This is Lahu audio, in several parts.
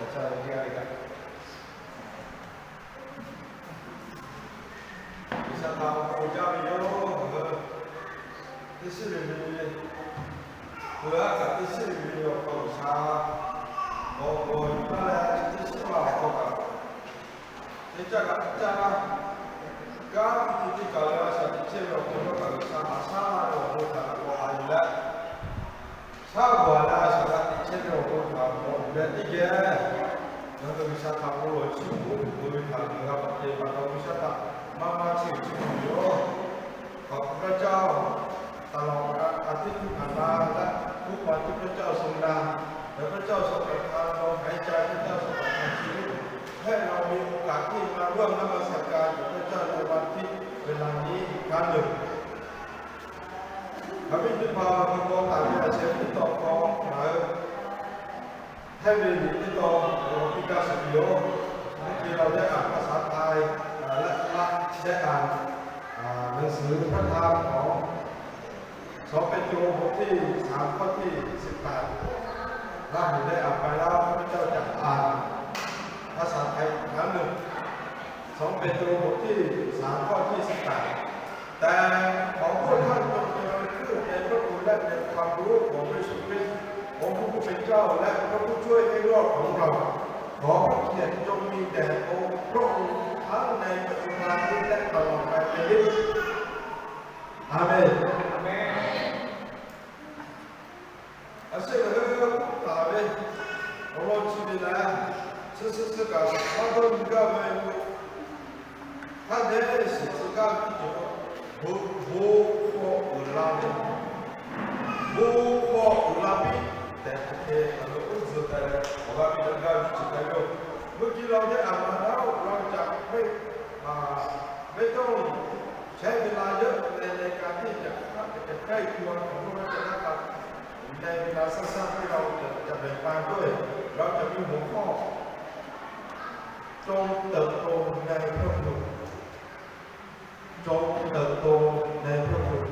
G'uiˬ sha htaꞈ awˬ bon jaˇ ve yoˬ. Teˇ shiˉ ve ve, peuˬ aˉ kaꞈ teˇ shiˉ ve ve awˬ hk'aw lo G'uiˬ sha awˬ bon yuˬ taˍ leh, teˇ shiˉ ma awˬ hk'aw kaꞈ teˇ caˇ kaꞈ caˇ, kanˉ teˇ teˇ kaˬ leh a shaꞈ teꞈ chehˇ ve awˬ hk'aw lo kaꞈ G'uiˬ sha haꞈ shaˉ ve awˬ bon htaꞈ k'awꞈ haꞈ yuˬ leh, shaˉ g'awˬ leh a shaꞈ g'a teꞈ chehˇ ve awˬ bon htaꞈ k'awꞈ yuˬ leh teˇ geh ngaˬ hui G'uiˬ sha htaꞈ bon lawˬ chiˇ mvuh ve htaꞈ ngaˬ hui g'a k'awꞈ te pa taw, G'uiˬ sha htaꞈ maˇ maˇ chiˇ uiˍ chiˇ mvuh ve yoˬ. ขอบคุณพระเจ้า ตลอดอาทิตย์ที่ผ่านมาและทุกวันที่พระเจ้าทรงนำ และพระเจ้าทรงประทานลมหายใจ พระเจ้าทรงประทานชีวิต ให้เรามีโอกาสที่มาร่วมนมัสการกับพระเจ้าในวันอาทิตย์เวลานี้อีกครั้งหนึ่ง Hk'aˬ ve teˇ hpaˍ hk'a k'aw taˍ ve a sheh teˇ tawˆ k'aw ngaˬ hui Htaiˇ ve liꞈ teˇ tawˆ k'aw piˇ gaˇ suh ve yoˬ. Teˇ hkui la leh a ภาษาไทย leh laˇ dehˆ a, หนังสือพระธรรมของ สองเปโตร บทที่สาม ข้อที่สิบแปด Laˇ huˍ leh a pa laˇ ข้าพเจ้าจะอ่านภาษาไทยอีกครั้งหนึ่ง สองเปโตร บทที่สาม ข้อที่สิบแปด แต่ขอพวกท่านจงเจริญขึ้นในพระคุณและในความรู้ของพระเยซูคริสต์ องค์พระผู้เป็นเจ้าและพระผู้ช่วยให้รอดของเรา ขอพระเกียรติจงมีแด่องค์พระองค์ทั้งในปัจจุบันนี้และตลอดไปเป็นนิจ Aˍmenˍ. A shu ngaˬ hui k'oˆ taˍ ve awˬ lawn chi ve lehˬ, chi suh suh kaꞈ maˇ dawˇ nyi gaˇ ve, hk'a dehꞈ shiˍ tcuh gaˇ ve teˇ ceuˬ k'o, bon hkawˇ uiˍ la ve, bon hkawˇ uiˍ la piˇ tehꞈ hk'e ngaˬ hui uˉ zuhˬ tehꞈ leh awˬ g'aˇ piˇ daꞈ gaˇ ve teˇ ceuˬ hk'a yoˬ. Mvuhˇ kiˇ la ve a ma naˉ oˬ la ve caꞈ hk'e, ไม่ต้องใช้เวลาเยอะ ในในการที่จะจะใคร่ครวญของพระวจนะคำ ในเวลาสั้นๆที่เราจะจะแบ่งปันด้วย เราจะมีหัวข้อ จงเติบโตในพระคุณ จงเติบโตในพระคุณ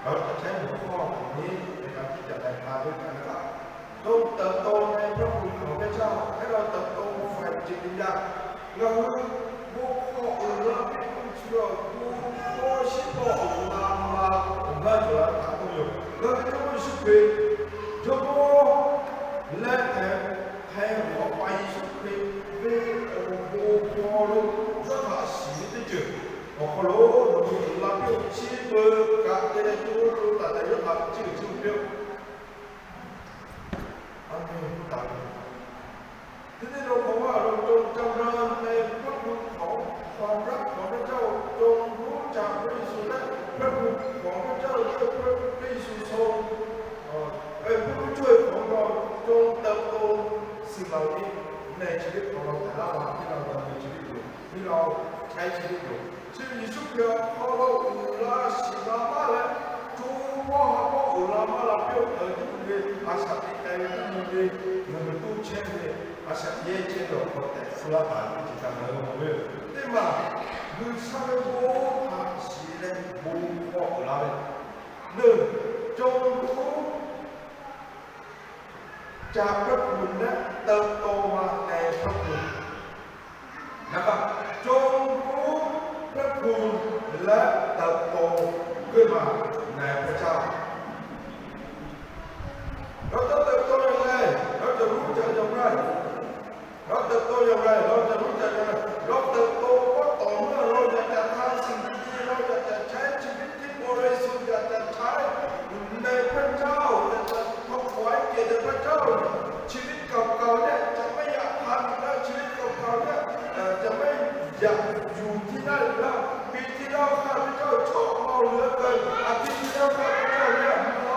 เราจะใช้หัวข้อเหล่านี้ในการที่จะแบ่งปันด้วยกันนะครับ จงเติบโตในพระคุณของพระเจ้า ให้เราเติบโตฝ่ายจิตวิญญาณ Ngaˬ hui bon hkawˇ uiˍ la piˇ k'oˆ chi ve, bon hkawˇ shiˉ tawˆ uiˍ la ma, awˬ g'aˇ cawˬ la htaꞈ k'oˆ ve yoˬ. Ngaˬ hui Jawˇmawˇ Yeˍsuˆ Hkriꞈ, Jawˇmawˇ leh hteꞈ hk'e ve Awˬ pa Yeˍsuˆ Hkriꞈ ve awˬ bon hkawˇ lo yawˇ htaꞈ shiˍ ve teˇ ceuˬ awˬ hk'aw lo, nawˬ hui uiˍ la piˇ-oˆ, chi beuꞈ kaꞈ te leh co co taiˍ taiˍ yawˇ htaꞈ chiˇ uiˍ chiˇ mvuh piˇ-oˆ. A, ทีนี้เราบอกว่าเราจงจำเริญในพระคุณของความรักของพระเจ้า จงรู้จักพระเยซูและพระคุณของพระเจ้าด้วยพระเยซูทรง เอ่อ เป็นผู้ช่วยของเรา จงเติบโต สิ่งเหล่านี้ในชีวิตของเราแต่ละวันที่เราดำเนินชีวิตอยู่ ที่เราใช้ชีวิตอยู่ Chi Yeˍsuˆ Hkriꞈ awˬ hk'aw lo uiˍ la shiˍ la maˇ leh, co mawˇ ha mawˇ uiˍ la maˇ la piˇ-oˆ tehꞈ, a shaꞈ teꞈ k'ai ve teˇ nyi ve, ngaˬ hui toˇ chehˇ ve, a shaꞈ yehˇ chehˇ ve awˬ hk'aw tehꞈ suh laˇ taˍ ve teˇ ceuˬ kaꞈ ngaˬ hui mawˬ ve yoˬ. Teˇ maˬ, G'uiˬsha ve bon htaꞈ shiˍ leh bon hkawˇ uiˍ la ve, หนึ่ง จงรู้จักพระคุณและเติบโตมาในพระคุณ นะครับ จงรู้พระคุณและเติบโตขึ้นมาในพระเจ้า เราจะเติบโตอย่างไร เราจะรู้จักอย่างไร เราเติบโตอย่างไร เราจะรู้จักอย่างไร เราเติบโตก็ต่อเมื่อเราอยากจะทำสิ่งดีๆ เราอยากจะใช้ชีวิตที่บริสุทธิ์ อยากจะใช้ในพระเจ้า อยากจะถวายเกียรติแด่พระเจ้า ชีวิตเก่าๆเนี่ยจะไม่อยากทำอีกแล้ว ชีวิตเก่าๆเนี่ยเอ่อจะไม่อยากอยู่ที่นั่นอีกแล้ว ปีที่แล้วข้าพเจ้าชอบเมาเหลือเกิน อาทิตย์ที่แล้วข้าพเจ้าเนี่ยเมา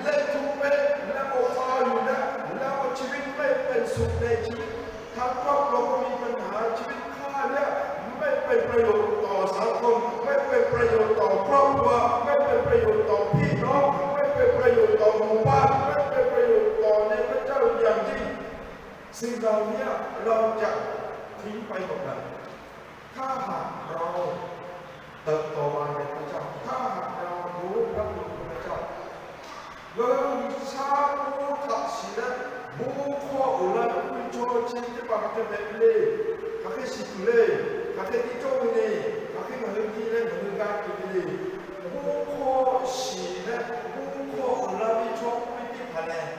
เละตุ้มเป๊ะ แล้วก็เมาอยู่นะ แล้วก็ชีวิตไม่เป็นสุขในชีวิต ทั้งครอบครัวก็มีปัญหา ชีวิตข้าเนี่ยไม่เป็นประโยชน์ต่อสังคม ไม่เป็นประโยชน์ต่อครอบครัว ไม่เป็นประโยชน์ต่อพี่น้อง ไม่เป็นประโยชน์ต่อหมู่บ้าน ไม่เป็นประโยชน์ต่อในพระเจ้าอย่างยิ่ง สิ่งเหล่านี้เราจะทิ้งไปหมดเลย ถ้าหากเราเติบโตมาในพระเจ้า ถ้าหากเรารู้พระคุณของพระเจ้า Ngaˬ hui G'uiˬsha bon htaꞈ shiˍ leh bon hkawˇ uiˍ la Awˬ viˉ chaw chi teˇ hpaˍ hk'aˬ hk'e hpehꞈ ve le. Hk'aˬ hk'e shiˍ tuˬ le. Hk'aˬ hk'e tiˇ cawˇ ve le. Hk'aˬ hk'e ngaˬ hui nyi leh ngaˬ hui g'a tuˬ ve le. Bon hkawˇ shiˍ leh bon hkawˇ uiˍ la ve chaw oˇ ve teˇ hpaˍ lehˬ,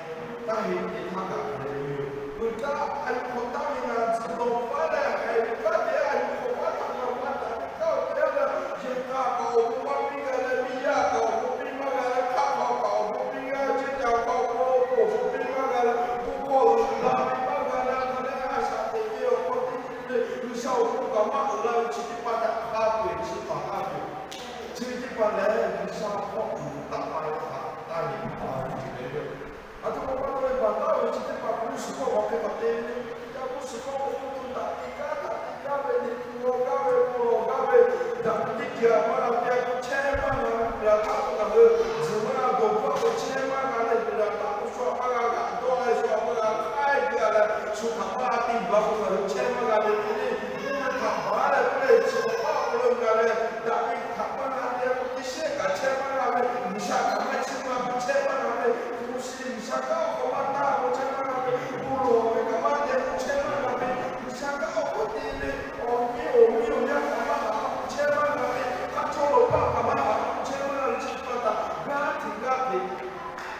taˇ heˆ ve htaˇ kaꞈ hpehꞈ ve yoˬ. Uiˍ jaˇ, a yuˬ hk'awꞈ taˍ ve ngaˬ tzuhˬ dawˬ paˉ leh haiˬ ve kaˉ te a yuˬ hk'awꞈ paˉ htaꞈ ngaˬ maˇ daꞈ ve kaˇ-oˬ te a leh, yehˬ htaꞈ kaꞈ awˬ bon maˇ piˇ g'a leh, miˇ yaˇ kaꞈ awˬ bon piˇ maˇ g'a leh, hk'aˆ hk'aw kaꞈ awˬ bon piˇ g'a, ceˇ caˬ kaꞈ awˬ bon piˇ maˇ g'a leh, bon hkawˇ uiˍ la ve maˇ g'a leh, hk'a leh a shaꞈ teꞈ ve awˬ hk'aw teˇ nyi le, G'uiˬsha awˬ bon kaꞈ maˇ uiˍ la ve chi teˇ hpaˍ htaꞈ hk'a peu-eˬ chi paˍ taˍ ve yoˬ. Chi ve teˇ hpaˍ lehˬ, G'uiˬsha hk'aw uiˍ taˍ la ve htaꞈ taˇ nyi ma ve yoˬ. Aˬ htoꞈ ma pa taw ve baˬ taˍ ve chi teˇ hpaˍ g'uˇ suhˍ hk'aw hk'aˬ hk'e hk'aˬ te ve le. Yaꞈ g'uˇ suhˍ hk'aw awˬ hk'aw to daꞈ te kaˉ daꞈ te kaˉ ve, liꞈ hpu g'a gaˇ ve, bon lawˬ gaˇ ve, daꞈ ve teˇ ceuˬ maˇ g'a te a k'o chehˇ maˇ g'a ve, G'uiˬsha htaꞈ k'oˆ kaꞈ hui zuhˬ maˇ g'a dawˬ hpaˇ k'o chehˇ maˇ g'a leh, G'uiˬsha htaꞈ k'oˆ shu maˇ g'a g'aꞈ dawˇ leh shu maˇ g'a hk'aiˉ g'a leh, shu htaꞈ maˇ g'a te baˬ k'o kaꞈ hui chehˇ maˇ g'a ve hk'e le. Mvuhˇ naw htaꞈ baˬ leh k'oˆ leh chi hk'awꞈ paˇ k'oˆ leh g'a leh, daꞈ ve htaꞈ maˇ g'a te a k'o teˇ shehˆ kaꞈ chehˇ maˇ g'a ve, G'uiˬsha kaꞈ maˇ chiˇ maˇ bvuhꞈ chehˇ maˇ g'a ve, hpu shi G'uiˬsha kanˉ awˬ hk'aw maˇ taˇ k'o chehˇ maˇ g'a ve, bon lawˬ ve kaꞈ maˇ te k'o chehˇ maˇ g'a ve, G'uiˬsha kanˉ awˬ hk'aw te ve awˬ miˇ awˬ miˇ awˬ yaˇ kaꞈ maˇ haꞈ k'o chehˇ maˇ g'a ve, a chaw lawˬ paˆ kaꞈ maˇ haꞈ k'o chehˇ maˇ g'a ve chi pa taw, g'aˇ hteꞈ g'aˇ hteꞈ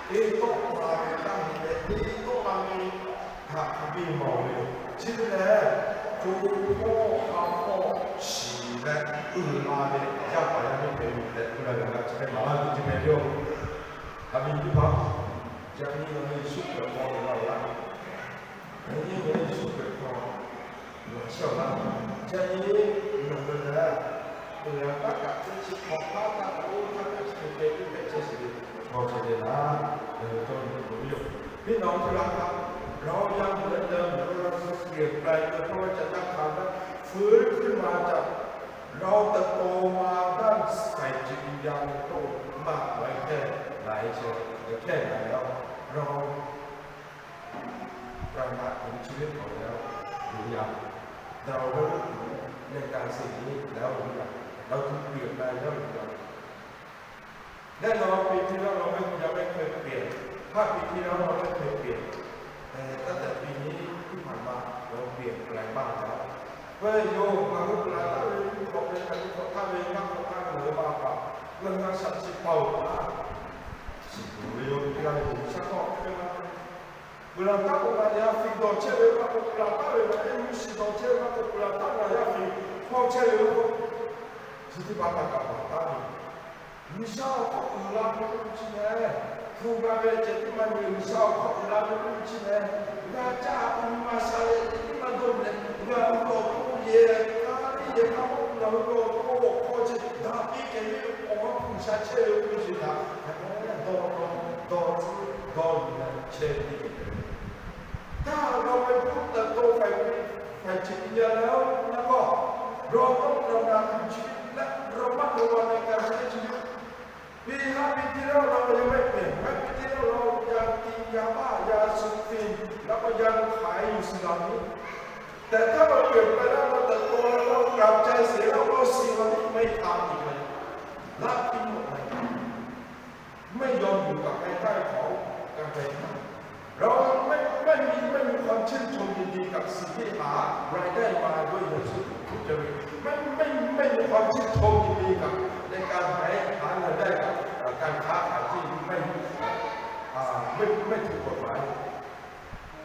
te tawˆ la ve taˇ nyi leh te tawˆ la ve htaꞈ hk'a biˇ mawˬ ve yoˬ. Chi ve lehˬ, co hpawˇ ha hpawˇ shiˍ leh uiˍ la ve yaˇ paˍ yaˇ miˇ hpehꞈ ve tehꞈ k'oˆ la ve g'a chi hk'e maˍ laˇ ve chi hpehꞈ ve yoˬ. Aˬ miˍ teˇ hpaˍ, yaꞈ nyi ngaˬ hui Yeˍsuˆ Hkriꞈ hk'aw lo laˇ laˇ, yaꞈ nyi ngaˬ hui Yeˍsuˆ Hkriꞈ hk'aw lo laˇ shawˍ laˇ, yaꞈ nyi ngaˬ hui lehˬ, uiˍ la taˇ kaꞈ teˇ chi hk'awꞈ hpaˇ taˇ kaꞈ oˇ htaˇ kaꞈ chi hk'e hpehꞈ teˇ hpehꞈ chehˇ sheˍ ve chaw chi le laˇ, ngaˬ hui tawˇ nyi ve yoˬ. Teˇ nawˬ hk'e laˇ htaˇ, เรายังเหมือนเดิม หรือเราเปลี่ยนแปลงไป เพราะว่าจะตั้งครรภ์นั้น ฟื้นขึ้นมาจาก เราเติบโตมาด้านฝ่ายจิตวิญญาณในพระองค์มากน้อยแค่ไหนเชียว หรือแค่ไหนแล้ว เราตระหนักถึงชีวิตของเราแล้วหรือยัง เราได้รับรู้ในการสิ่งนี้แล้วหรือยัง เราถูกเปลี่ยนแปลงแล้วหรือยัง แน่นอนปีที่แล้วเราไม่ยังไม่เคยเปลี่ยน ห้าปีที่แล้วเราไม่เคยเปลี่ยน แต่ตั้งแต่ปีนี้ที่ผ่านมาเราเปลี่ยนแปลงบ้างแล้ว Ve yoˬ, ngaˬ hui G'uiˬsha taˇ ve, G'uiˬsha ve, G'uiˬsha taˇ ve, ngaˇ hk'awꞈ htaˇ ve ngaˬ hui ba paˍ, ngaˬ hui a shaꞈ chi pa oˬ taˇ. Chi tuˬ ve yoˬ, teˇ g'aˇ le G'uiˬsha hk'aw hk'e maˇ te. G'uiˬsha taˇ k'o ngaˬ yaˇ fiˍ dawˬ chehˇ ve maˇ k'oˆ, G'uiˬsha taˇ ve ngaˬ yaˇ mvuhˇ shiˍ dawˬ chehˇ ve maˇ k'oˆ, G'uiˬsha taˇ ngaˬ yaˇ fiˍ hk'awˇ chehˇ ve maˇ k'oˆ, chi teˇ hpaˍ htaꞈ kaꞈ baˬ taˉ ve. G'uiˬsha awˬ hk'aw uiˍ la ve k'oˆ ve chi lehˬ, hpu g'a ve ceh tiˉ maˇ nyi, G'uiˬsha awˬ hk'aw uiˍ la ve k'oˆ ve chi lehˬ, g'a caˇ a k'o nyi ma sha leh ceh tiˉ maˇ dawˇ leh, ngaˬ hui awˬ to yehˬ k'a teˇ yehˬ k'a maˇ k'oˆ, ngaˬ hui awˬ to awˬ hk'aw chi daꞈ piˇ kehˬ ve awˬ ma hpu G'uiˬsha chehˇ ve k'oˆ ve chi htaꞈ dawˇ dawˇ dawˇ tcuhˉ dawˇ nyi leh chehˇ ve teˇ ceuˬ hpehꞈ ve. ถ้าเราเป็นผู้เติบโตฝ่าย ฝ่ายจิตวิญญาณแล้ว แล้วก็เราต้องตระหนักถึงชีวิตและระมัดระวังในการใช้ชีวิต ปีห้าปีที่แล้วเรายังไม่เปลี่ยน ห้าปีที่แล้วเรายังกินยาบ้า ยาสูบฝิ่น แล้วก็ยังขายอยู่สิ่งเหล่านี้ แต่ถ้าเราเปลี่ยนไปแล้ว เราเติบโตแล้ว เรากลับใจเสียแล้ว เราสิ่งเหล่านี้ไม่ทำอีกเลย ละทิ้งหมดเลย ไม่ยอมอยู่กับภายใต้ของการแบ่งปัน เราไม่ ไม่มี ไม่มีความชื่นชมยินดีกับสิ่งที่หารายได้มาด้วยเงินสุจริต ไม่ ไม่ ไม่มีความชื่นชมยินดีกับในการหา หารายได้กับการค้าขายที่ไม่ อ่า ไม่ ไม่ถูกกฎหมาย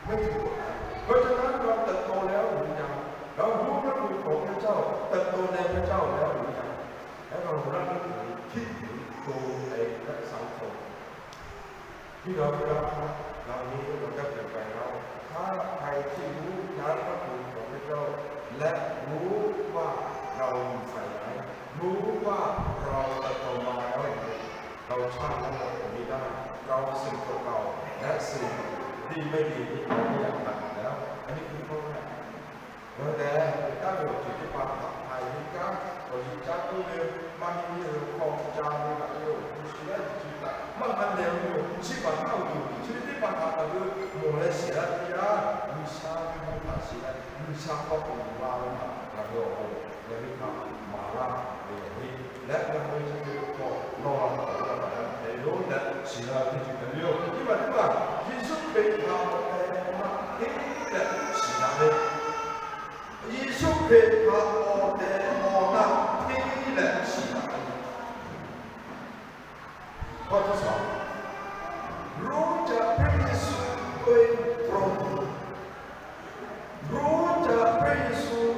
ไม่ถูกกฎหมาย เพราะฉะนั้นเราเติบโตแล้วหรือยัง เรารู้พระคุณของพระเจ้า เติบโตในพระเจ้าแล้วหรือยัง แล้วเราละเลยคิดถึงตัวเองและสังคม พี่น้องครับ เหล่านี้มันก็เกิดไปแล้ว ถ้าใครที่รู้น้ำพระทัยของพระเจ้า และรู้ว่าเราอยู่ฝ่ายไหน รู้ว่าเราเติบโตมาแล้ว เราชาตินั้นเราไม่ได้ เราสิ่งเก่าๆ และสิ่งที่ไม่ดีที่เราไม่อยากทำแล้ว อันนี้คือข้อแรก Ngaˬ hui tehꞈ, kaꞈ ve awˬ ceuˬ teˇ hpaˍ htaꞈ haiˬ ve kanˉ awˬ yiˬ caˇ k'oˆ ve, maˇ heˆ ve hk'aw ca ve kaꞈ ve awˬ hk'aw shiˍ laˇ ve ceuˬ htaꞈ maˇ g'a lehˬ ve yoˬ. Chi paˍ htaˇ awˬ ceuˬ chi ve teˇ hpaˍ htaꞈ ngaˬ hui mawˬ leh shiˍ laˇ ve teˇ yanˇ, G'uiˬsha ve bon htaꞈ shiˍ leh G'uiˬsha hk'aw k'oˍ la ve htaꞈ ngaˬ hui awˬ pon ngaˬ hui htaꞈ maˍ laˇ ve yoˬ. Leh ngaˬ hui chi ve hk'aw nawˬ la htaꞈ awˬ g'aˇ htaꞈ hpehꞈ ve yoˬ tehꞈ shiˍ la ve teˇ ceuˬ hpehꞈ ve yoˬ. Teˇ maˬ teˇ maˬ Yeˍsuˆ Hkriꞈ htaꞈ k'awꞈ hpehꞈ ve maˇ heˆ leh Hk'e htaꞈ awˬ tehˬ awˬ na hteˇ leh shiˍ taˍ ve. Kawˇ tuˇ shaˍ, Roˉ caꞈ Hkriꞈ Yeˍsuˆ ve tawˇ, Roˉ caꞈ Hkriꞈ Yeˍsuˆ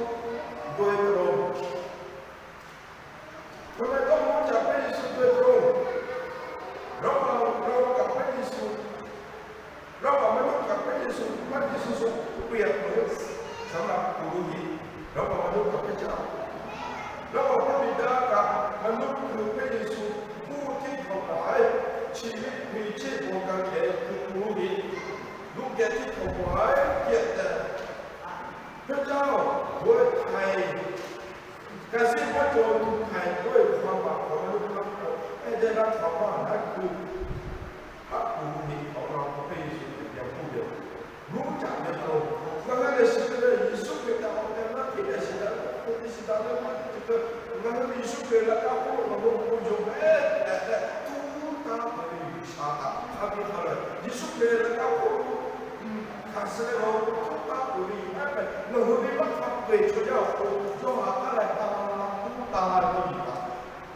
ve tawˇ, Roˉ caꞈ Hkriꞈ Yeˍsuˆ ve tawˇ, Roˉ kaꞈ Hkriꞈ Yeˍsuˆ, Roˉ kaꞈ maˇ nuˆ kaꞈ Hkriꞈ Yeˍsuˆ, Hkriꞈ Yeˍsuˆ shuˍ peuˬ yaꞈ k'oˍ ve, saˍ laꞈ k'oˍ lo heˆ. Roˉ kaꞈ maˇ nuˆ kaꞈ Hkriꞈ Yeˍsuˆ, Roˉ kaꞈ maˇ miˬ daꞈ kaꞈ maˇ nuˆ kuiˬ Hkriꞈ Yeˍsuˆ, kuˇ tiˉ hk'awꞈ paˍ heˆ, chi ve hkui chehˇ bon kaˇ kehˬ kuˬ k'oˍ lo heˆ. Nuˇ geh tiˉ hk'awꞈ paˍ heˆ kehˬ tehꞈ, พระเจ้า โดยไถ่ การสิ้นพระชนม์ ไถ่ด้วยความบาปของมนุษย์ทั้งหมด ให้ได้รับความรอด นั่นคือพระบุรุษของเรา พระเยซูแต่เพียงผู้เดียว Roˉ caꞈ ve tawˇ, ngaˬ hui lehˬ shiˍ ve lehˬ, Yeˍsuˆ Hkriꞈ htaꞈ awˬ tehˬ awˬ na hteˇ leh shiˍ daꞈ ve, hk'e te shiˍ daꞈ ve maˇ te ceuˬ keu, ngaˬ hui ve Yeˍsuˆ Hkriꞈ leh kaˇ hk'oˆ lo ngaˬ hui bon yonˍ ve tehꞈ leh, tuˉ taˇ peuˬ ve G'uiˬsha htaꞈ hk'a biˇ hk'a leh, Yeˍsuˆ Hkriꞈ leh kaˇ hk'oˆ lo hkanˍ suh leh, ngaˬ hui tuˉ taˇ peuˬ ve yoˬ. Maˇ heˆ, ngaˬ hui ve maˇ hk'a peu-eˬ chaw yaˇ awˬ hk'aw lo yawˇ htaꞈ hk'a leh taˇ tuˉ taˇ ve yoˬ.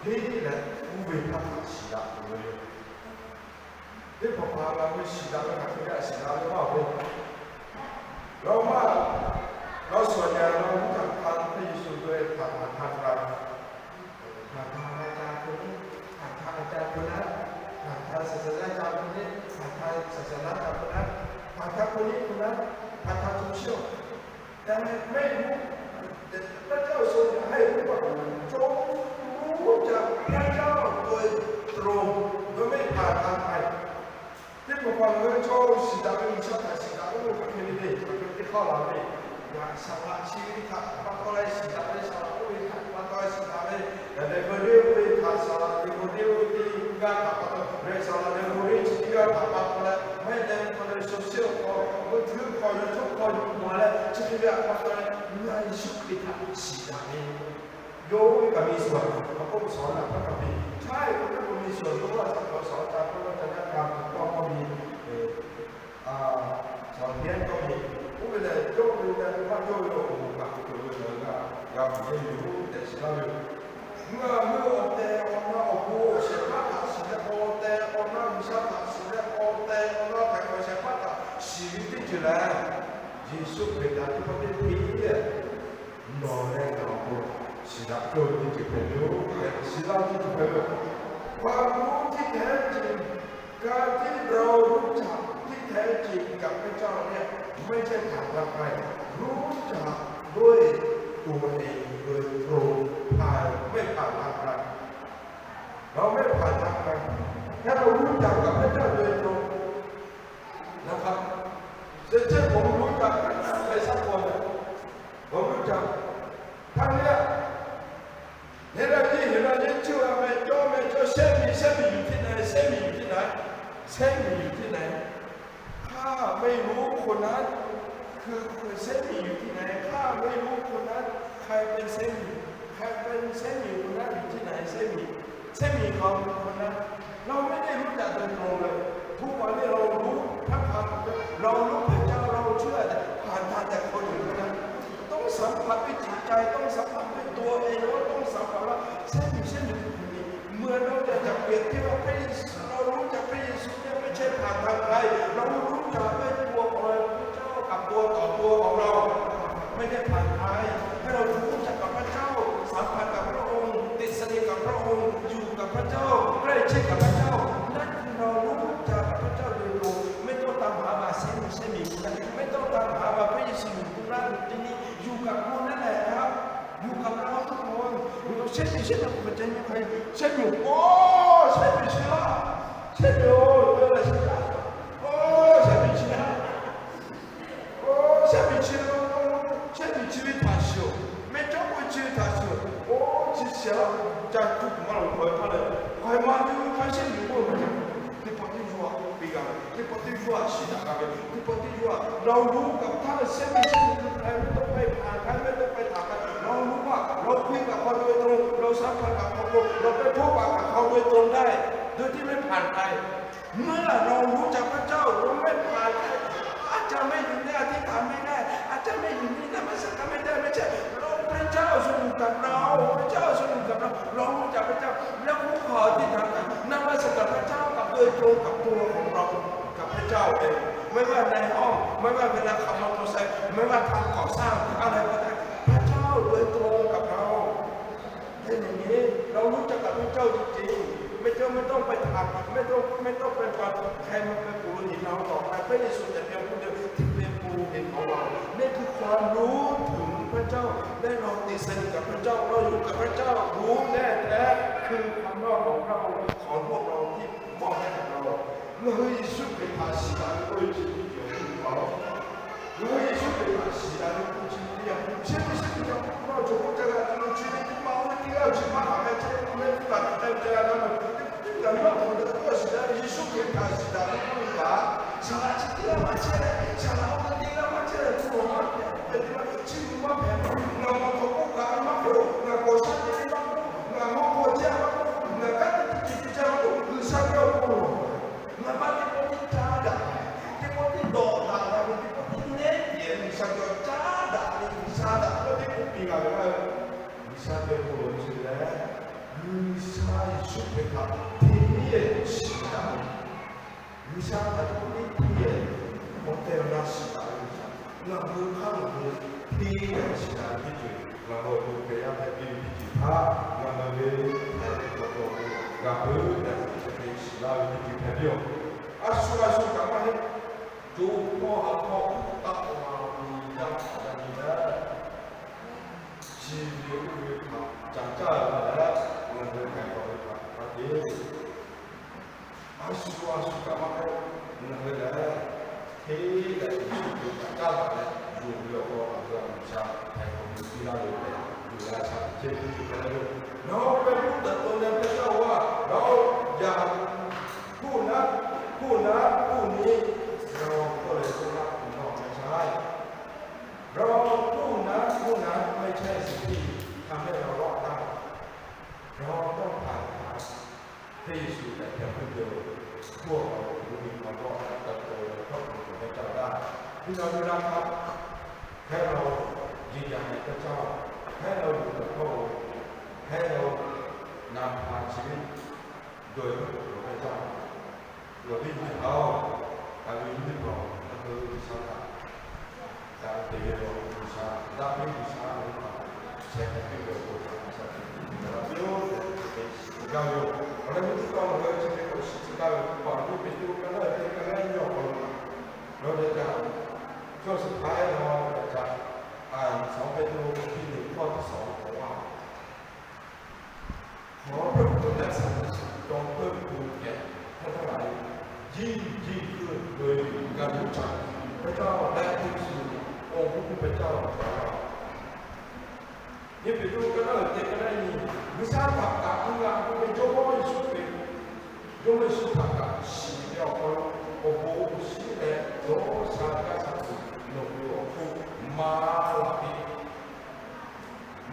Hteˇ leh oˇ ve htaˇ htaꞈ shiˍ daꞈ tuˬ ve yoˬ. Teˇ hpaˍ hpaˍ ngaˬ hui shiˍ daꞈ ve hk'aˬ hk'e g'a shiˍ daꞈ ve maˇ ve, nawˬ maˇ, nawˬ suhˍ yaꞈ nawˬ hui htaꞈ hk'a Hkriꞈ Yeˍsuˆ ve htaꞈ htaꞈ htaˇ hk'a, htaꞈ htaˇ a ca hk'e le, htaꞈ htaˇ a ca hk'e le, htaꞈ htaˇ saˍ saˍ laˇ ca hk'e le, htaꞈ htaˇ saˍ saˍ laˇ ca hk'e le, htaꞈ htaˇ hk'e le hk'e le, htaꞈ htaˇ tuˬ shiˍ-oˬ. แต่ไม่รู้ แต่พระเจ้าทรงให้รู้ว่า จงรู้จักพระเจ้าโดยตรง โดยไม่ผ่านทางใคร Teˇ hpaˍ hpaˍ ngaˬ hui chaw shiˍ daꞈ ve G'uiˬsha htaꞈ shiˍ daꞈ ve k'o, hk'aˬ hk'e ve le, hk'aˬ hk'e teˇ hk'aˇ la ve, yaꞈ shaˍ laꞈ chi ve htaꞈ pa taw leh shiˍ daꞈ ve, shaˍ laꞈ oˇ ve htaꞈ pa taw leh shiˍ daꞈ ve, lehˬ lehˬ ve le oˇ ve htaꞈ shaˍ laꞈ lehˬ ve le oˇ ve teˇ g'aˇ htaꞈ pa taw leh, shaˍ laꞈ lehˬ ve le chi teˇ g'aˇ htaꞈ pa taw leh, maˇ heˆ leh hk'aw leh shaw sheˉ awˬ hk'aw, awˬ g'uˇ tuˬ hk'aw, yaw choˉ hk'aw nyi ma leh, chi hk'e ve htaꞈ pa taw leh, ngaˬ Yeˍsuˆ Hkriꞈ htaꞈ shiˍ daꞈ ve yoˬ. Ve kaꞈ miˬ suˍ a, a k'oˆ suhˍ naꞈ hpaˇ kaꞈ piˇ, chaˇ e k'o, miˬ suˍ a k'oˆ a shaꞈ k'aw shaˍ a ca k'oˆ a ca yaˇ ka tuˬ tawˇ hkawˇ ve, a, shaˍ tiˉ tawˇ ve, oˇ ve lehˬ, yawˇ ve lehˬ maˇ cawˇ ve awˬ moˍ kaꞈ tuˬ ve lehˬ g'a, g'a tuˬ ve yoˬ tehꞈ shiˍ laˇ ve yoˬ. Ngaˬ hui awˬ tehˬ awˬ na awˬ bon awˬ shehˍ hpaˇ htaꞈ shiˍ leh, awˬ tehˬ awˬ na G'uiˬsha htaꞈ shiˍ leh, awˬ tehˬ awˬ na htaꞈ awˬ shehˍ hpaˇ htaꞈ shiˍ ve teˇ ceuˬ lehˬ, Yeˍsuˆ Hkriꞈ htaꞈ teˇ pawˆ teˇ hteˇ leh, nawˬ leh ngaˬ awˬ bon shiˍ daꞈ cawˇ ve teˇ ceuˬ hpehꞈ ve yoˬ. Shiˍ laˇ ve teˇ ceuˬ hpehꞈ ve yoˬ. Hk'a luˉ tiˉ hkehˉ ce, การที่เรารู้จักที่แท้จริงกับพระเจ้าเนี่ย ไม่ใช่ผ่านทางใคร รู้จักด้วยตัวเองโดยตรง ผ่าน ไม่ผ่านทางใคร เราไม่ผ่านทางใคร ถ้าเรารู้จักกับพระเจ้าโดยตรงนะครับ เช่น เช่นผมรู้จักใครสักคน ผมรู้จักท่านเนี่ย Hk'e te leh, hk'e te leh, chi ve meh cawˇ meh cawˇ shehˆ miˬ shehˆ miˬ yuˬ teˇ na, shehˆ miˬ yuˬ teˇ na, shehˆ miˬ yuˬ teˇ na, ถ้าไม่รู้คนนั้นคือ shehˆ miˬ yuˬ teˇ na, ถ้าไม่รู้คนนั้น ใครเป็น shehˆ miˬ, ใครเป็น shehˆ miˬ คนนั้น yuˬ teˇ na, shehˆ miˬ, shehˆ miˬ ของคนนั้น เราไม่ได้รู้จักโดยตรงเลย ทุกวันนี้เรารู้ทั้งคำ เรารู้พระเจ้า เราเชื่อแต่ผ่านทางแต่คนอื่นเท่านั้น ต้องสัมผัสด้วยจิตใจ ต้องสัมผัสด้วยตัวเอง แล้วต้องสัมผัสว่า เส้นหนึ่งเส้นหนึ่ง เหมือนเราจะจับเปรียบเทียบว่าพระเยซู เรารู้จักพระเยซูเนี่ยไม่ใช่ผ่านทางใคร เรารู้จักด้วยตัวของพระเจ้ากับตัวต่อตัวของเรา ไม่ได้ผ่านใคร ให้เรารู้จักกับพระเจ้า สัมผัสกับพระองค์ ติดสนิทกับพระองค์ อยู่กับพระเจ้า ใกล้ชิดกับพระเจ้า นั่นคือเรารู้จักพระเจ้าโดยตรง ไม่ต้องตามหาว่าเส้นหนึ่งเส้นหนึ่ง ไม่ต้องตามหาว่าพระเยซูอยู่ตรงนั้นอยู่ที่นี่ อยู่กับเรานั่นแหละครับ อยู่กับเราทุกคน อยู่กับเส้นหนึ่งเส้นหนึ่ง มันจะมีใคร เส้นหนึ่ง โอ้ เส้นหนึ่งเชื่อ เส้นหนึ่ง โอ้ เออ เชื่อ โอ้ เส้นหนึ่งเชื่อ Oˇ, shehˆ miˬ chi ve, shehˆ miˬ chi ve htaꞈ shiˍ oˬ, mehˆ cawˇ k'oˆ ve chi ve htaꞈ shiˍ oˬ. Oˇ, chi shehˆ laˇ ca tuˬ maˇ loˍ k'awꞈ e hpaˇ leh, k'awꞈ e maˇ tuˬ hk'a shehˆ miˬ k'oˆ ve, teˇ pawˆ teˇ yawˇ htaꞈ piˇ g'a ve, teˇ pawˆ teˇ yawˇ htaꞈ shiˍ daꞈ g'a ve, teˇ pawˆ teˇ yawˇ htaꞈ เรารู้กับท่าน เส้นหนึ่งเส้นหนึ่งคือใคร ไม่ต้องไปผ่านใคร ไม่ต้องไปถามใคร เรารู้ว่าเราคุยกับพระโดยตรง เราสัมผัสกับพระองค์ เราไปพบปะกับพระโดยตรงได้ โดยที่ไม่ผ่านใคร เมื่อเรารู้จักพระเจ้า เราไม่ผ่านใคร อาจจะไม่อยู่ในอธิษฐานไม่ได้ อาจจะไม่อยู่ในนมัสการไม่ได้ ไม่ใช่ เราไป ไม่ว่าในห้อง ไม่ว่าเวลาขับมอเตอร์ไซค์ ไม่ว่าทำก่อสร้าง อะไรก็ได้ พระเจ้าโดยตรงกับเรา เป็นอย่างนี้ เรารู้จักกับพระเจ้าจริงๆ ไม่ต้อง ไม่ต้องไปถาม ไม่ต้อง ไม่ต้องไปฟังใครมาเป็นปุโรหิตเรา ต่อไปพระเยซูแต่เพียงผู้เดียวที่เป็นปุโรหิตของเรา นี่คือความรู้ถึงพระเจ้า และเราติดสนิทกับพระเจ้า เราอยู่กับพระเจ้า รู้แน่แท้ คือความรอดของพระองค์ ของพวกเราที่มอบให้กับเรา Ngaˬ hui Yeˍsuˆ Hkriꞈ htaꞈ shiˍ taˍ ve k'oˆ ve chi teˇ ceuˬ awˬ hk'aw lo, ngaˬ hui Yeˍsuˆ Hkriꞈ htaꞈ shiˍ taˍ ve k'oˆ chi teˇ yanˇ, chi teˇ shiˉ teˇ yanˇ, nawˬ cawˬ k'oˆ ca g'a tuˬ lo chi ve teˇ ma oˇ ve teˇ g'aˇ chi maˇ hk'aˬ hk'e chehˇ ve mehˆ htaꞈ hk'e te la na ma, teˇ kaꞈ nawˬ k'awꞈ shiˍ taˍ ve Yeˍsuˆ Hkriꞈ htaꞈ shiˍ taˍ ve k'oˆ ve kaꞈ, shaˍ laꞈ chi teˇ g'aˇ maˇ chehˇ leh, shaˍ laꞈ oˇ ve teˇ g'aˇ maˇ chehˇ leh, tuˬ awˬ maˇ hpehꞈ, chi maˇ hpehꞈ, ngaˬ maˬ k'awꞈ k'oˆ kaꞈ maˇ k'oˆ, ngaˬ k'awꞈ shaˉ te maˇ k'oˆ, ngaˬ maˇ k'awꞈ jaˇ maˇ k'oˆ, ngaˬ kanˉ te te te te jaˇ maˇ k'oˆ, G'uiˬsha ve awˬ pon lo Ngaˬ maˇ teˇ pawˆ tiˉ caˉ daꞈ, teˇ pawˆ tiˉ dawꞈ daꞈ la ve, teˇ pawˆ tiˉ nehˉ pehˍ ve G'uiˬsha ve awˬ caˉ daꞈ ve G'uiˬsha htaꞈ k'oˆ teˇ k'oˆ piˇ la ve, G'uiˬsha ve awˬ hk'aw lo chi lehˬ, G'uiˬsha Yeˍsuˆ Hkriꞈ htaꞈ hteˇ ve shiˍ daꞈ ve, G'uiˬsha htaꞈ teˇ pawˆ tiˉ hteˇ ve, awˬ tehˬ awˬ na shiˍ daꞈ ve G'uiˬsha, ngaˬ hui hk'aˇ ngaˬ hui hteˇ ve shiˍ daꞈ ve teˇ ceuˬ, ngaˬ hui awˬ to hk'e yaˇ hpehꞈ piˇ ve teˇ ceuˬ htaꞈ ngaˬ hui ve hpehꞈ ve awˬ to g'a peuˬ ve, chi hk'e shiˍ laˇ ve teˇ ceuˬ hpehꞈ piˇ-oˬ. A shu a shu kaꞈ maˇ heˆ. Co hpawˇ ha hpawˇ k'oˆ taˆ la ve yaˇ htaꞈ yaˇ nyi leh, chi ve oˇ ve htaꞈ ca caˇ ve leh, ngaˬ hui hk'aˬ hk'e ve htaꞈ maˇ te. A shu a shu kaꞈ maˇ k'oˆ, ngaˬ hui lehˬ hteˇ leh Yeˍsuˆ Hkriꞈ htaꞈ caˉ daꞈ leh, yonˍ ve awˬ hk'aw ngaˬ hui a G'uiˬsha hk'aˬ hk'e piˇ laˇ ve tehꞈ, yonˍ g'a shaˍ tiꞈ chehˇ ve teˇ ceuˬ hpehꞈ ve. เราเป็นผู้เติบโตในพระเจ้าว่า เราอย่าพูดนะ พูดนะ พูดนี้ เราก็เลยต้องรับผลรอดไม่ใช่ เราพูดนะ พูดนะ ไม่ใช่สิ่งที่ทำให้เรารอดได้ เราต้องผ่านทาง พระเยซูแต่เพียงผู้เดียว พวกเราถึงมีความรอดและเติบโตในพระคุณของพระเจ้าได้ พี่น้องที่รักครับ ให้เรายืนยันในพระเจ้า ให้เราอยู่กับพระองค์ ให้เรานำพาชีวิตโดยพระคุณของพระเจ้า Ngaˬ ve nyi htaꞈ-oˬ, ngaˬ ve nyi htaꞈ ngaˬ hui G'uiˬsha htaꞈ daꞈ ve te ve lo, G'uiˬsha daꞈ ve G'uiˬsha ve htaꞈ sheh hk'e piˇ ve awˬ bon htaꞈ G'uiˬsha te ve la piˇ-oˬ tehꞈ te gaˇ ve yoˬ. Awˬ leh meuˇ teˇ tawn ngaˬ hui chi hk'e k'awꞈ shiˍ tcuh gaˇ ve, Paˍlawˇ Peˍtruˆ ka naˉ ve teˇ ka naˉ nyi awˬ hk'aw lo, nawˬ hui htaꞈ caˇ suhˍ htaˇ-e la ve htaꞈ, a, Saˍ Peˍtruˆ hk'aw piˇ ve hkawˇ teˇ shawˍ k'awꞈ g'a ขอพระผู้เป็นเจ้า จงเพิ่มพูนแก่ท่านทั้งหลาย ยิ่งยิ่งขึ้น โดยการรู้จักพระเจ้าและทูลสู่องค์พระผู้เป็นเจ้าของเรา Nyi Peˍtruˆ ka naˉ ve teˇ ka naˉ nyi, G'uiˬsha htaꞈ kaꞈ k'oˆ la k'oˆ ve, Jawˇmawˇ Yeˍsuˆ Hkriꞈ, Jawˇmawˇ Yeˍsuˆ htaꞈ kaꞈ shiˍ ve awˬ hk'aw lo awˬ bon awˬ shiˍ leh dawˇ sha gaˇ sha tuˬ, nawˬ hui awˬ hk'oˆ maˍ laˬ piˇ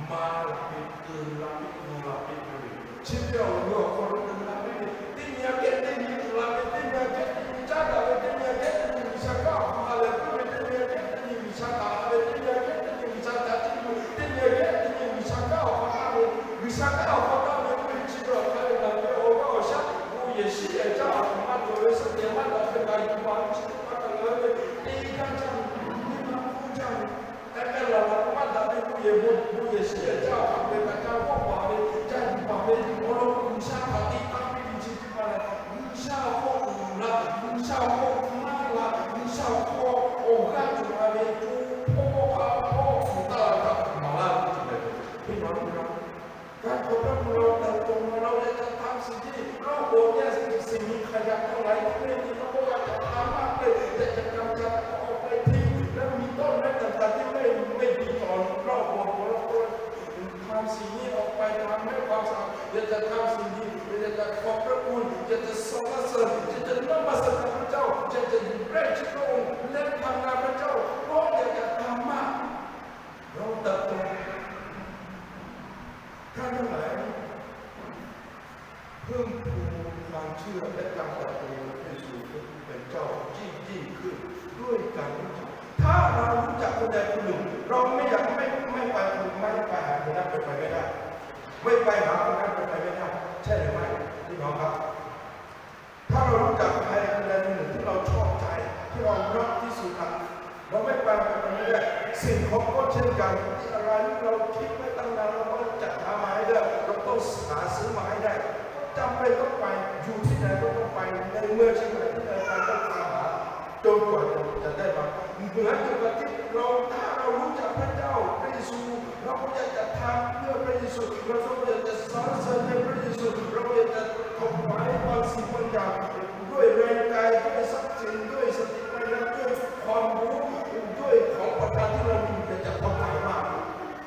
maˍ laˬ piˇ, uiˍ la piˇ, uiˍ la piˇ k'oˆ ve, chi ve awˬ lawn awˬ hk'aw lo uiˍ la piˇ ve, teˇ nyi aꞈ kehˉ teˇ nyi uiˍ la ve, teˇ nyi aꞈ kehˉ teˇ nyi caˉ daꞈ ve, teˇ nyi aꞈ kehˉ teˇ nyi G'uiˬsha kanˉ awˬ hk'aw ha lehˬ piˇ ve, teˇ nyi aꞈ kehˉ teˇ nyi G'uiˬsha taˍ la ve, teˇ nyi aꞈ kehˉ teˇ nyi G'uiˬsha ca ciˇ ve, teˇ nyi aꞈ kehˉ teˇ nyi G'uiˬsha kanˉ awˬ hk'aw taˍ ve, G'uiˬsha kanˉ awˬ hk'aw taˍ ve k'oˆ ve chi ve awˬ hk'aw lo ngaˬ ve awˬ g'aˇ awˬ shaˉ bon yehˬ shiˉ yehˬ caˇ awˬ hk'aw maˇ cawˬ ve, suh yehˬ maˇ daꞈ ve ngaˬ yuˬ ma ve chi teˇ hpaˍ kaꞈ ngaˬ hui ve teˇ g'aˇ caˇ ve, teˇ g'aˇ hpfuhˇ caˇ ve, k'ai k'ai laˬ laˬ k'o maˇ daꞈ ve k'oˆ yehˬ bon bon yehˬ shiˉ yehˬ caˇ awˬ hk'aw lo ve kaꞈ ca vawˆ paˍ ve, ca yuˬ paˍ ve, awˬ lawn k'o G'uiˬsha htaꞈ te taˍ piˇ ve chi teˇ hpaˍ lehˬ, G'uiˬsha awˬ hk'aw uiˍ la, G'uiˬsha awˬ hk'aw maˇ la, G'uiˬsha awˬ hk'aw awˬ g'aˇ cawˬ la ve co hpawˇ ha hpawˇ k'oˆ taˆ la ve htaꞈ maˍ laˇ ve teˇ ceuˬ hpehꞈ ve. การขอพระคุณเราเติบโตมา เราอยากจะทำสิ่งที่โลกโลกเนี่ย สิ่งมีขยะทั้งหลายที่ไม่ดี พระองค์อยากจะทำมากเลย อยากจะกำจัดออกไปทิ้ง และมีต้นไม้ต่างๆที่ไม่ไม่ดีต่อโลก เราควรทำสิ่งนี้ออกไป ทำให้ความสะอาด อยากจะทำสิ่งดี อยากจะขอบพระคุณ อยากจะสรรเสริญ อยากจะนมัสการพระเจ้า อยากจะอยู่ใกล้ชิดพระองค์ และทำงานพระเจ้า เพราะอยากจะทำมาก เราเติบโต ท่านทั้งหลาย เพิ่มพูนความเชื่อและการเติบโตในพระเยซูคริสต์ผู้เป็นเจ้ายิ่งยิ่งขึ้นด้วยการรู้จัก ถ้าเรารู้จักคนใดคนหนึ่ง เราไม่อยากไม่ไม่ไปไม่ไปหาคนนั้นเป็นไปไม่ได้ ไม่ไปหาคนนั้นเป็นไปไม่ได้ ใช่หรือไม่พี่น้องครับ ถ้าเรารู้จักใครคนใดคนหนึ่งที่เราชอบใจ ที่เรารัก เราไม่ไป เราไม่ได้ สิ่งของก็เช่นกัน ที่อะไรที่เราคิดไว้ตั้งนาน เราก็จะหามาให้ได้ เราต้องหาซื้อมาให้ได้ จำเป็นต้องไป อยู่ที่ไหนก็ต้องไป ในเมืองเชียงใหม่ที่ใดไปก็ตามหา จนกว่าจะได้มา เหมือนเดียวกับที่เรา ถ้าเรารู้จักพระเจ้าพระเยซู เราก็อยากจะทำเพื่อพระเยซู เราก็อยากจะสรรเสริญในพระเยซู เราอยากจะถวายบางสิ่งบางอย่าง ด้วยแรงกาย ด้วยทรัพย์สิน ด้วยสติปัญญา ด้วยความรู้ ด้วยของประทานที่เรามี อยากจะถวายมาก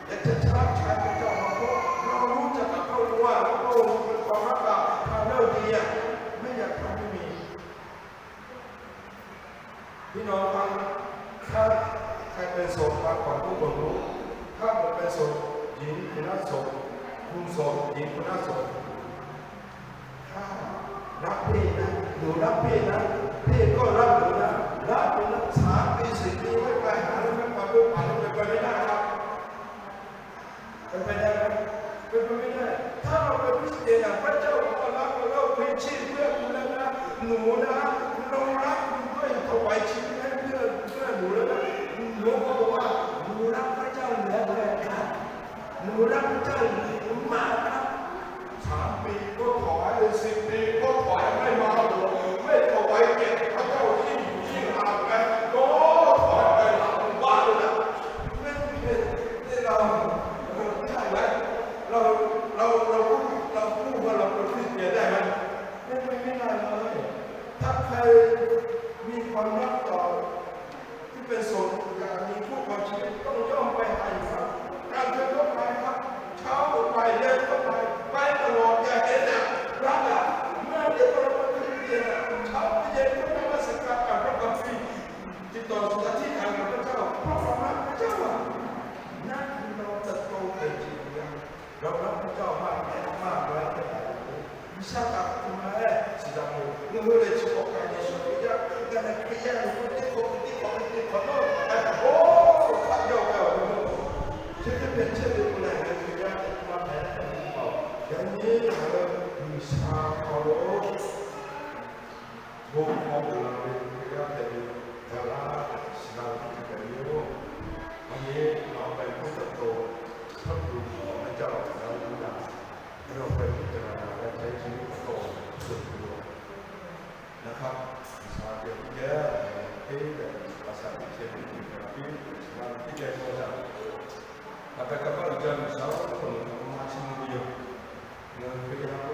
อยากจะชาร์จชายพระเจ้ามา เพราะเรารู้จักกับพระองค์ว่าพระองค์เป็นความรักแบบทางด้านดีอะ ไม่อยากทำให้มี พี่น้องครับ ถ้าใครเป็นโสดมาก่อนทุกคนรู้ ถ้าผมเป็นโสดหญิงคุณน่าโสด คุณโสดหญิงคุณน่าโสด ถ้ารักพี่นะ หนูรักพี่นะ พี่ก็รักหนูนะ รักหนูนะ สามปีสี่ปีไม่ไปหาแล้วไม่ไปไม่ไปไม่ไปไม่ได้ครับ เป็นไปได้ไหม เป็นไปไม่ได้ ถ้าเราเป็นคริสเตียนอะ พระเจ้าบอกว่ารักเราแล้วพลีชีพเพื่อคุณแล้วนะ หนูนะ เรารักคุณด้วย ถวายชีวิตให้เพื่อ เพื่อหนูแล้วนะ หนูก็บอกว่า หนูรักพระเจ้าเหลือเกินครับ หนูรักพระเจ้าเหลือมากครับ สามปีก็ถวาย สิบปีก็ถวาย ไม่มาหลวง ไม่ถวายแก่พระเจ้า ยิ่งอยู่ยิ่งห่างไกล ก็ถอยไปหลังบ้านเลยนะ ไม่เป็น นี่เรา ใช่ไหม เรา เรา เราพูด เราพูดว่าเราเป็นคริสเตียนได้ไหม ไม่ไม่ไม่ได้เลย ถ้าใครมีความรักต่อ ที่เป็นโสด อยากมีคู่ครองชีวิต ต้องย่อมไปหาอยู่ครับ กลางคืนก็ไปครับ เช้าก็ไป เย็นก็ไป ไปตลอด อยากเห็นอะ รักอะ เมื่อเรียกว่าเราเป็นคริสเตียนอะ เช้าเย็นก็นมัสการ อ่านพระคัมภีร์ ติดต่อสถานที่ทางกับพระเจ้า เพราะความรักพระเจ้าอะ นั่นคือเราเติบโตในจิตวิญญาณ เรารักพระเจ้ามากแค่มากน้อยแค่ไหน วิชาการคุณมาแค่สิดำเลย เมื่อเมื่อเลยเฉพาะการในชีวิตยาก การในคริสตจักรคุณที่คบที่ขอที่ขอโทษ โอ้ พระเจ้าเก่า ฉันจะเป็นเช่นเดียวกันเลยนะ คือยากจะมาแพ้แต่ไม่พอ อย่างนี้เราบูชาเคารพ ဘုန်းတော်ကိုယ်တော်လည်း ဘုရားသခင်ကို သရၣ် ဆရာဖြစ်တယ်လို့ ဒီနေ့ နောက်ပိုင်း ဘုရားတော် ဆက်ပြီးတော့ မကြောက်ကြဘူးလား။ အဲ့တော့ ဘယ်လို သရၣ် လည်း တိုင်းပြည်ကို ဆက်ပြီးတော့ นะครับ ဆရာ ပြောပြတယ် ဘာသာရေး ဖြစ်တယ် ဆရာ ဖြစ်တယ် ဆိုတာ ဒါက ကမ္ဘာ့ ကျမ်းစာ ခုနက မှတ်ချက် မျိုး မျိုး ဘုရား